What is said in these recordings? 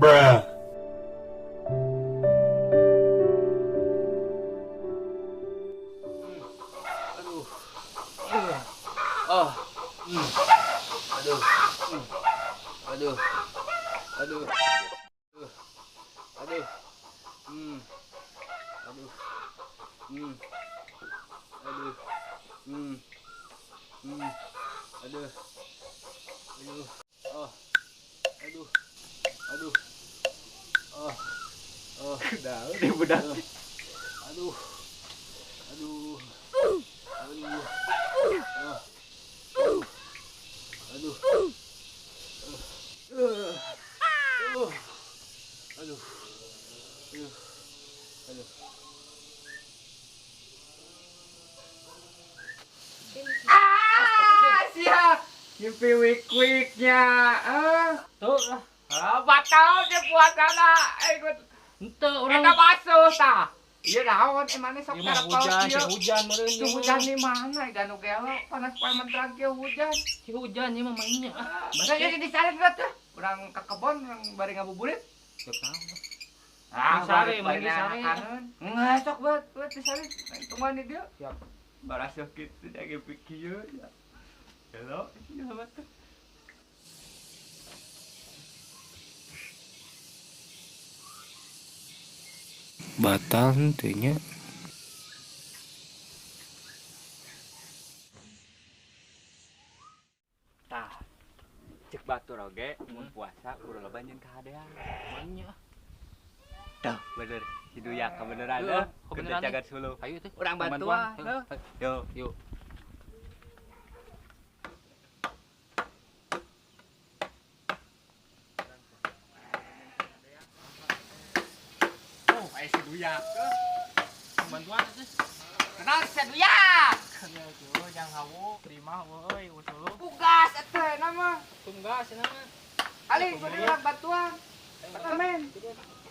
Bruh. Aduh. Oh. Aduh. Aduh. Aduh. Aduh. Aduh. Aduh. Aduh. Aduh. Oh. Aduh. Aduh. Oh. Oh. Dah, dia budak. Aduh. Aduh. Aduh. Oh. Aduh. Aduh. Aduh. Aduh. Aduh. Ah, siap. Ngimpi wik-wiknya. Tuh lah. Batal je puasa lah. Ikut. Ente urang. Eta basuh tah. Iya naon emangnya sok karep hujan, si hujan meureun. Si hujan di mana? Da nu gelo panas poe menterang kieu hujan. Si hujan ieu mah mainnya. Nah, jadi di sana tuh. Urang ka kebon urang bari ngabuburit. Teu tahu. Ah, sare main di sare. Enggak sok buat di sare. Tungguan di dieu. Siap. Baraseuh kitu jage pikir ya. Gelo ieu mah tuh. Batal henteu nya. Tah. Cek batur oge mun puasa kudu loba nyeun kahadean. Manya. Tah, bener. Si Duya kabeneran heuh. Kudu cagat suluh. Ayo teh. Urang bantuan. Yo. Yuk. Si Duya. Bantuan teh. Kenal si Duya. Ya tuh jang hawu terima euy usul. Tugas eta nama. Tugas nama. Ali kudu urang bantuan. Men.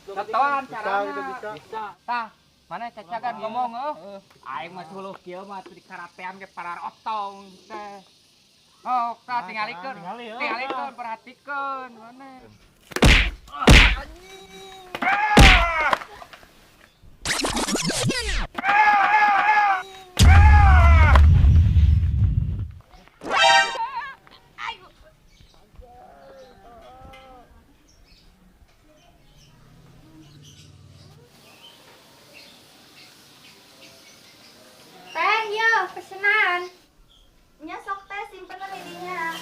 Tatoan carana. Bisa. Tah, mana cacagan ngomong heuh. Aing mah suluh kieu mah teu dikarapean ge pararotong teh. Oh, tah tingalikeun. Tingalikeun, perhatikeun mana. Anjing. Teh, yo, pesenan. Nya sok teh simpen lah dinya.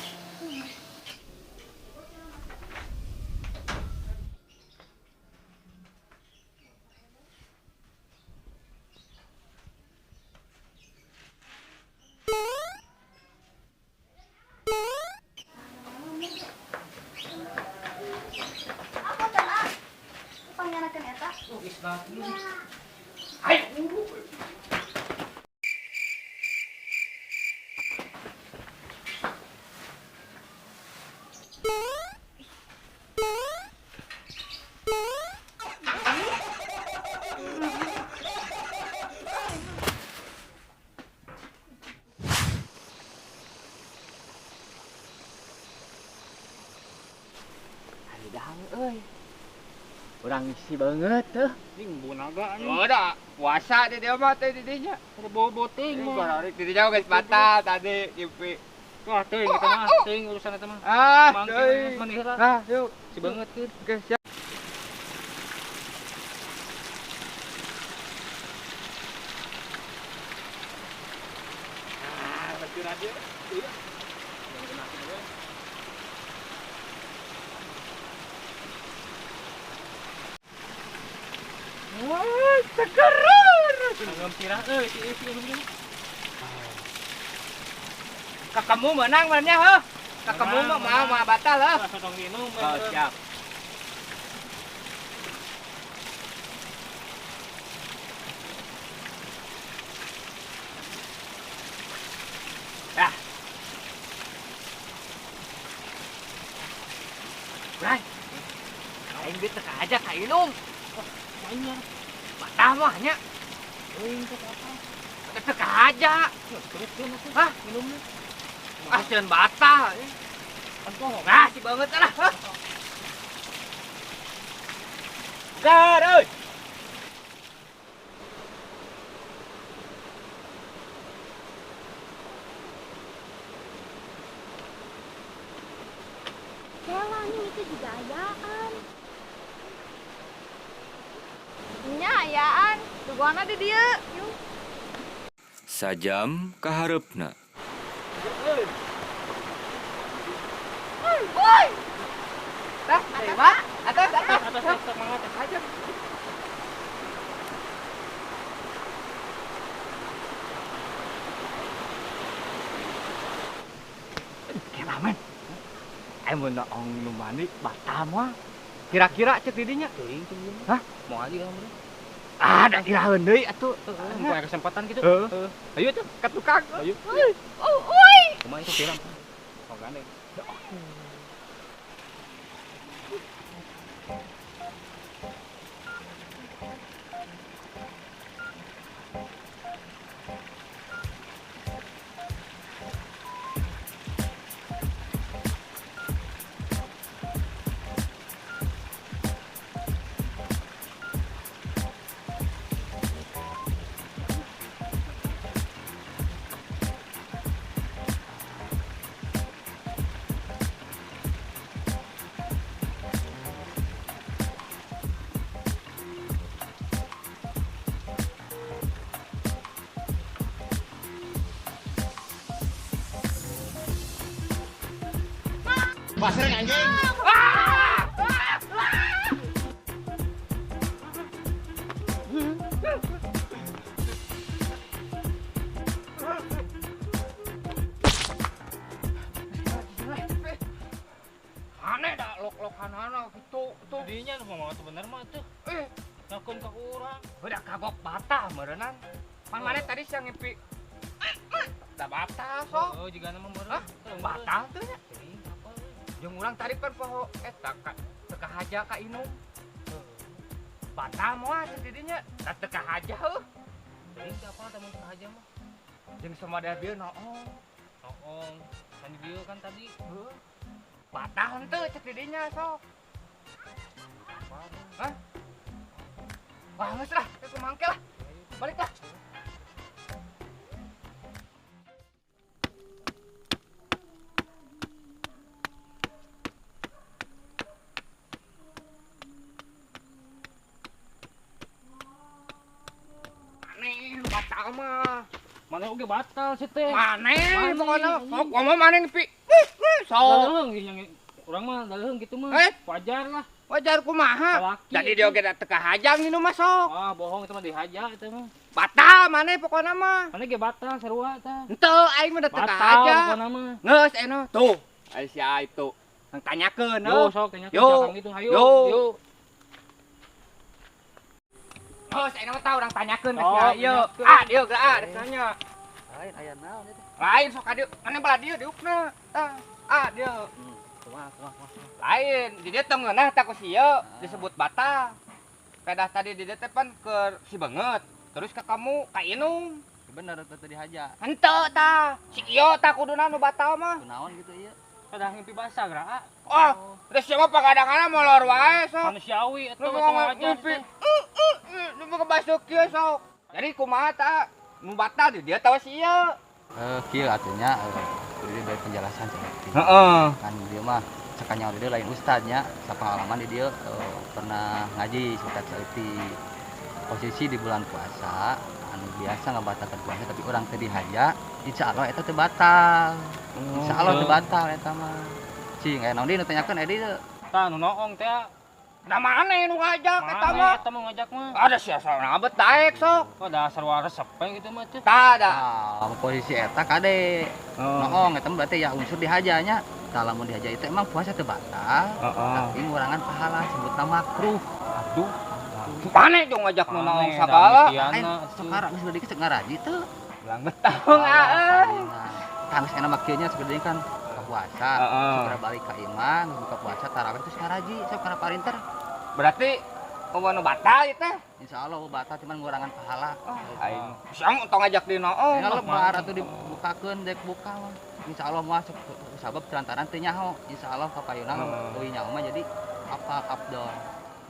Apa teh? Pangganakeun eta? Ayo. Euy. Urang isi banget tuh. Ini naga anjing. Oh, dah. Puasa di dia mah teh di dinya. Boboting mah. Bararik di dinya geus batal tadi ngimpi. Wah, teuing eta mah, teuing urusan eta mah. Ah, teuing. Nah, yuk. Si banget keun. Oke, siap. Wah, seger. Pirah euy si Inum. Ka kamu menang mannya heuh. Ka kamu mah mau batal heuh. Tong minum. Oh, siap. Dah. Bray. Aing duit teka aja ka Inum. Mainnya. Batal mah nya. Euy, teh apa? Teka aja. Hah, minumnya. Ah, jangan batal. Nah, si banget lah. Gar, euy. Kela nih itu juga ayaan. Nya ayaan, duguana di dieu. Yuk. Sajam kahareupna. Woi. Tah, terima. Atas, atas, atas, semangat aja. Kela men. Aing mun noong nu mandi batal moal. Kira-kira cek didinya. Teuing teh. Hah? Mau aja kamu. Ah, da iraheun deui atuh. Heeh, uh, kesempatan gitu. Heeh. Ayo tuh ka tukang. Ayo. Oh, oi. Kumaha itu pirang? Oh, gandeng. Pasreng anjing. Aneh dah lok-lokanana gitu tuh. Dinya nu ngomong atuh bener mah tuh. Ngakeun ka urang. Udah kagok batal meureunnan. Pan maneh tadi siang ngimpi. Da batal sok. Oh, jigana mah meureun. Batal teu nya. Jeung urang tadi pan poho eta ka teu kahaja ka Inum. Batal moal cek didinya, da teu kahaja heuh. Teuing teh apa teh mun teu kahaja mah. Jeung samada bieu noong. Noong, kan di dieu kan tadi. Heuh. Batal henteu cek didinya sok. Hah? Wah, geus lah, geus mangke lah. Balik lah. Maneh batal mah. Maneh oge batal sih teh. Maneh pokona sok ngomong maneh nepi. Sok. Laleung yang urang mah laleung gitu mah. Wajar lah. Wajar kumaha? Jadi dia oge teu kahajang minum mah sok. Ah, bohong itu mah dihaja itu mah. Batal maneh pokona mah. Maneh ge batal sarua tah. Henteu aing mah teu kahaja. Batal pokona mah. Geus eno tuh. Ai sia itu. Nang tanyakeun heuh. Yo sok tanyakeun cakang gitu hayu. Yo. Oh, saya mah tahu orang tanyakeun ka sia ieu. Ah, dieu geura ah, rek nanya. Lain aya naon eta? Lain sok ka dieu, maneh belah dieu diukna. Tah, ah dieu. Kumaha kumaha kumaha. Lain, di dieu teu ngeunah tah ku si ieu disebut batal. Pedah tadi di dieu teh pan keur si beungeut. Terus ka kamu ka Inum. Bener teh teu dihaja. Henteu tah. Si ieu tah kuduna nu batal mah. Kunaon gitu ieu? Pedah ngimpi basah geura. Oh, geus sia mah pagadangana molor wae sok. Manusiawi eta mah ngimpi. Nu mah baseuh kieu sok. Jadi kumaha tah? Nu batal di dieu tawa si ieu. Kieu atuh nya jadi dari penjelasan cenah. Heeh. Kan dieu mah cekanya di dieu lain ustad nya, sapengalaman di dieu pernah ngaji sekitar saeutik. Posisi di bulan puasa anu biasa ngabatalkeun puasa tapi urang teu dihaja, insyaallah eta teu batal. Insyaallah teu batal eta mah. Cing aya naon deui nu tanyakeun aya deui teu? Tah nu noong teh Nah mana nu ngajak eta mah? Eta mah ngajak mah. Ada sia bet daek sok. Kok dasar waras apa gitu mah teh. Tah da. Nah, posisi eta kade. Noong eta berarti ya unsur dihajanya. Tah lamun dihaja itu emang puasa teu batal. Tapi ngurangan pahala sebutna makruh. Aduh. Pane dong ngajak nu naong sagala. Sekarang geus leutik ngaraji teu. Belang betong euy. Tah geus enak mah kieu nya sebenarnya kan buka puasa. Segera balik ka imah, buka puasa tarawih terus ngaraji sok kana parinter. Berarti eueuh nu batal ieu teh. Insyaallah batal cuman ngurangan pahala. Aing siang tong ngajak di naong. Nya lebar atuh dibukakeun dek buka mah. Insyaallah mah sabab lantaran teu nyaho. Insyaallah kapayuna leuwih nyaho mah jadi apa abdol.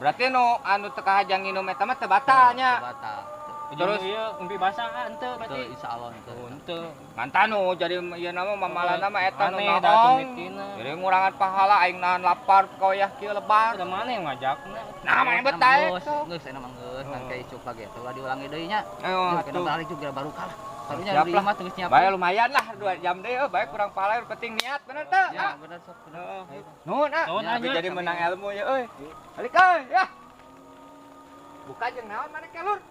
Berarti nu anu teu kahaja nginum eta mah teu batal nya. Teu batal. Terus ieu umpi basah henteu berarti. Insyaallah henteu. Henteu. Ngantan nu jadi ieu nama mamalana mah eta nu naon. Jadi ngurangan pahala aing nahan lapar koyah kieu lebar. Da mana yang ngajakna? Nah, mah bet daek. Geus enak mah geus kan kayak isuk lagi eta ulah diulangi deui nya. Ayo balik juga baru kalah. Karunya di imah geus nyiapkeun. Bae lumayan lah 2 jam deui bae kurang pahala penting niat bener teu? Ya bener sok. Nuhun ah. Jadi menang ilmu ya euy. Balik euy ya. Buka jeung naon mana ke lur?